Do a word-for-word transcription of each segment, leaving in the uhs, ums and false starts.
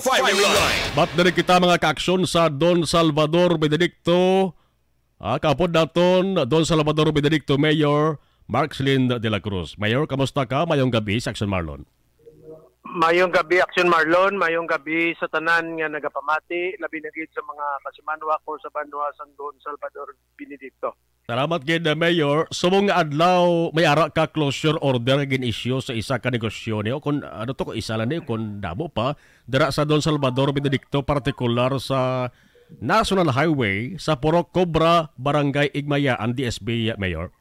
Firing line. Bat diri kita, mga kaaksyon, sa Don Salvador Benedicto. Ah, kaupod naton, Don Salvador Benedicto, Mayor Markslin de la Cruz. Mayor, kamusta ka? Mayong gabi sa Aksyon Marlon. Mayong gabi, Aksyon Marlon. Mayong gabi sa tanan nga nagapamati, labi na gid sa mga kasimanwa ko sa banwa sang Don Salvador Benedicto. Salamat gid, uh, Mayor. Subong nga adlaw, may ara ka closure order nga gin-issue sa isa ka negosyo niyo. Kung ano to, kung isa lang niyo, kung damo pa. Dira sa Don Salvador Benedicto, partikular sa National Highway, sa Purok Cobra, Barangay Igmayaan, D S B, Mayor.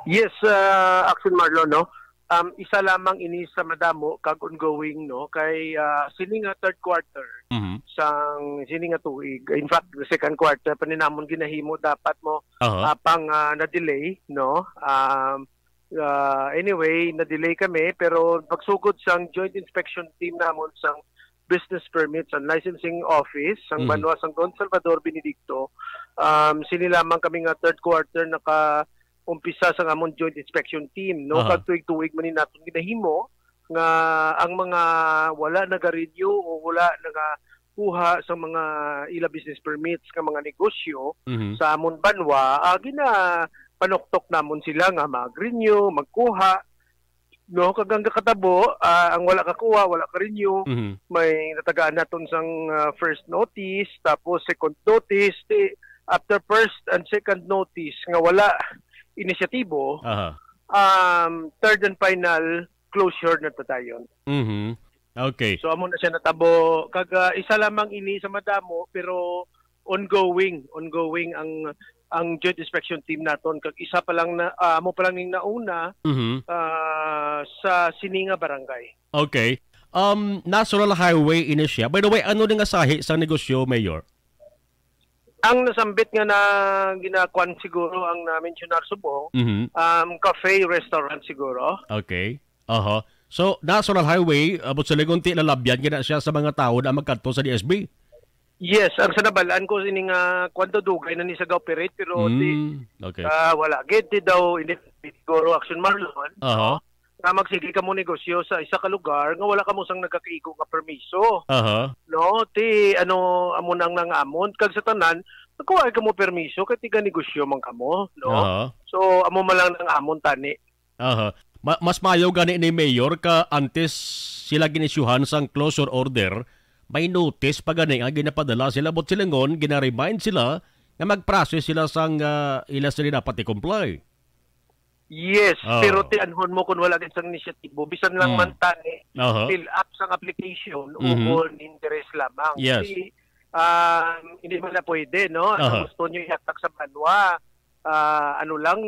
Yes, uh, Action Marlon, no? Um, isa lamang ini sa madamo kag ongoing, no? Kay, uh, sini nga third quarter Mhm. sang sini nga tuig. In fact, the second quarter pa ni namon ginahimo dapat mo Aha. apang, ah, na-delay, no? Um, ah, anyway, na-delay kami, pero pagsugod sang joint inspection team namon sang business permits and licensing office sang Mhm. banwa sang Don Salvador Benedicto, um, sini lamang kami nga third quarter naka-umpisa sang amon joint inspection team, no? Aha. Kag tuig-tuig man ni naton ginahimo nga ang mga wala nagarenew o wala nagakuha sa mga ila business permits nga mga negosyo Mhm. sa amon banwa, ah, ginapanuktok namon sila nga mag-renew, magkuha, no? Kag ang kakatabo, ah, ang wala kakuha, wala ka-renew, Mhm. may natagaan naton sang, ah, first notice, tapos second notice, di, after first and second notice nga wala inisyatibo, Aha. um, third and final closure na ta dayon. Mhm. Okay. So, amo na siya natabo. Kag, ah, isa lamang ini sa madamo, pero ongoing, ongoing ang, ang joint inspection team naton. Kag isa pa lang na, ah, amo pa lang ning nauna, Mhm. ah, sa sini nga barangay. Okay. Um, National Highway ini siya. By the way, ano ni nga sahi sa negosyo, Mayor? Ang nasambit nga na ginakuan siguro ang na-mensionar subong, Mhm. um, cafe, restaurant siguro. Okay. Aha. So, National Highway, abot sa lingon, ti lalabyan gina siya sa mga tawo na magkadto sa D S B? Yes, ang sa nabalaan ko sini nga kwanto dugay na ni sa ga-operate, pero di, Mm, okay. ah, wala. Gid, di daw, hindi, siguro, Action Marlon, Aha. no? Nga magsige kamo negosyo sa isa ka lugar nga wala kamo sang nagakaigo nga permiso. Aha. No? Ti, ano, amo nang nangamon. Kag sa tanan, nagkuha kamo permiso kay tiga negosyo man kamo, no? Aha. So, amo man lang nangamon tani. Aha. Ma-, mas maayo gani ni Mayor ka antes sila ginisyuhan sang closure order, may notice pa gani nga ginapadala sila, but silingon, gina-remind sila nga mag-process sila sang, ah, ila sila dapat i-comply. Yes, Oh. pero tianhon mo kung wala gid sang inisyatibo, bisan lang Oh. man tani, Aha. fill up sang application, Mhm. ukon interest lamang. Yes. Di, ah, hindi man na pwede, no? Ang Aha. gusto nyo ihatag sa banwa, ah, ano lang,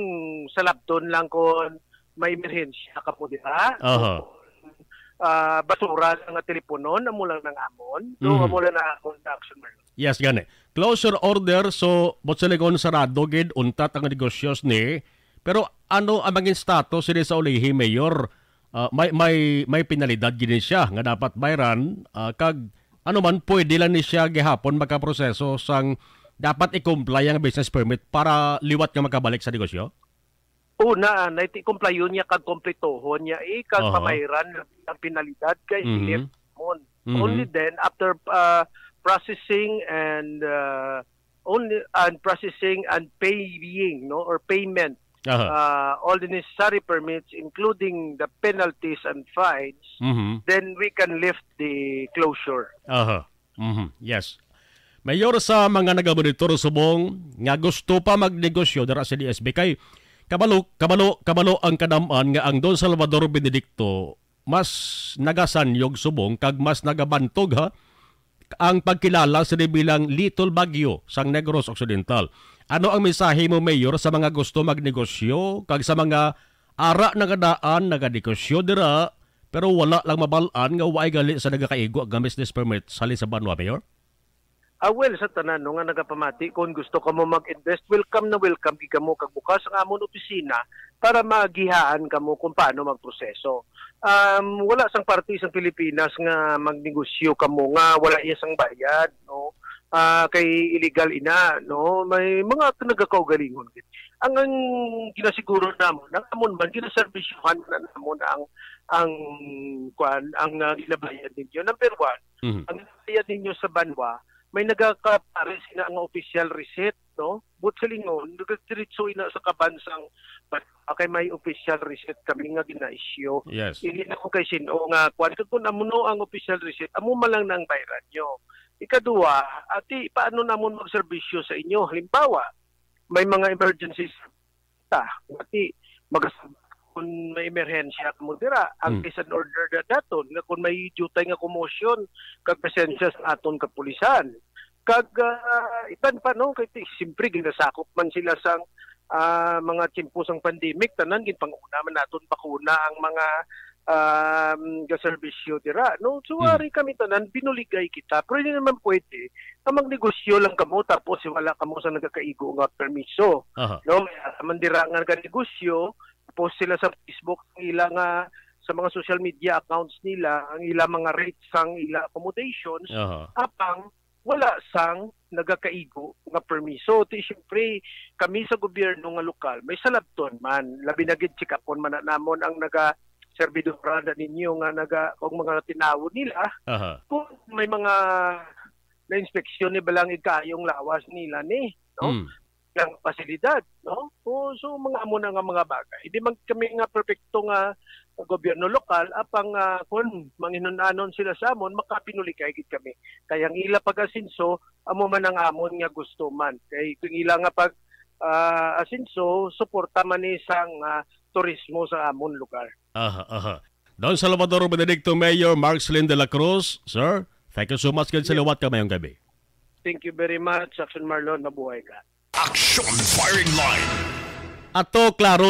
salabton lang kung may emerhensya ka po, di ba? Aha. Kung, ah, basura lang nga teleponon, amo lang nangamon. So, Mhm. amo lang nangamon sa action, Marlon. Yes, gani. Closure order, so, but sa ligon sarado gid, untat ang negosyo sini. Pero ano ang mangin status sini sa ulihi, Mayor? Ah, may, may, may penalidad gid siya nga dapat bayran, ah, kag ano man, pwede lang ni siya gihapon makaproseso sang dapat i-comply ang business permit para liwat nga makabalik sa negosyo? Una, anay ti complayon niya kag kompletohon niya, eh, kag Aha. pamayran ang penalidad kay Mhm. i-lift mon. Mhm. Only then, after, ah, processing and, ah, only, and processing and paying, no, or payment, Aha. ah, all the necessary permits, including the penalties and fines, Mhm. then we can lift the closure. Aha. Mhm. Yes. Mayor, sa mga nagamonitor subong nga gusto pa magnegosyo dira sa D S B, kay kabalo, kabalo, kabalo ang kadam-an nga ang Don Salvador Benedicto mas nagasanyog subong kag mas nagabantog, ha, ang pagkilala sini bilang Little Baguio sang Negros Occidental. Ano ang mensahe mo, Mayor, sa mga gusto magnegosyo kag sa mga ara na nga daan naganegosyo dira, pero wala lang mabal-an nga waay gali sa nagakaigo nga business permit sa Lisabon, Mayor? Ah, well, sa tanan, no, nga nagapamati, kung gusto kamo mag-invest, welcome na welcome gid kamo kag bukas ang amon opisina para magihaan kamo kung paano magproseso. Um, wala sang parte sang Pilipinas nga magnegosyo kamo nga wala iya sang bayad, no? Ah, kay illegal ina, no? May mga nagakaugalingon gid. Ang, ang ginasiguro namon, ang amon man, ginaserbisyuhan na namon ang ang, kwan, ang, ah, ginabayad ninyo. Number one, Mhm. ang ginabayad ninyo sa Banwa, may nagakapares na ang official receipt, no? But sa lingon, nagadiretso ina sa kaban sang Banwa, kay may official receipt kami nga gina-issue. Yes. Hindi na ko kay sino nga, kwan, kag kung amo no ang official receipt, amo man lang nang bayran nyo. Ikaduha, ati, paano namon magserbisyo sa inyo? Halimbawa, may mga emergencies ta. Ati, magasab-, kung may emerhensya kamo dira, ang Mm. case and order na daton, nga kung may diutay nga commotion, kag presensya sa aton kapulisan. Kag, ah, iban pa, no, kay ti-, siyempre, ginasakop man sila sang, ah, mga tiyempo sang pandemic, tanan, ginpanguna man naton bakuna ang mga, um, gaserbisyo dira, no? So, Mm. ari kami tanan, binuligay kita. Pero hindi naman pwede nga magnegosyo lang kamo tapos wala kamo sa nagakaigo nga permiso. Aha. No, may ara man dira nga naganegosyo, post sila sa Facebook ang ila nga, sa mga social media accounts nila, ang ila mga rates, ang ila accommodations, Aha. apang wala sang nagakaigo nga permiso. Ti, siyempre, kami sa gobyerno nga lokal, may salabton man. Labi na gid, check-upon man na namon ang naga-, serbidora na ninyo nga naga-, kung mga tinawo nila, Aha. kung may mga na-inspeksyon ni balang igkaayong lawas nila ni, no? Hmm. Ang pasilidad, no? O, so, mga amo na nga mga bagay. Hindi man kami nga perpekto nga gobyerno lokal, apang, ah, kun manginun-anon sila sa amon, makapinulikay gid kami. Kay ang ila pag-asenso, amo man ang amon nga gusto man. Kay kung ila nga pag, ah, asenso, suporta man ni sang, ah, turismo sa amon lugar. Aha, aha. Don Salvador Benedicto, Mayor Marcelin de la Cruz, sir, thank you so much gid sa Yes. liwat ka mayong gabi. Thank you very much, Action Marlon. Mabuhay ka. Action Firing Line. Ato, klaro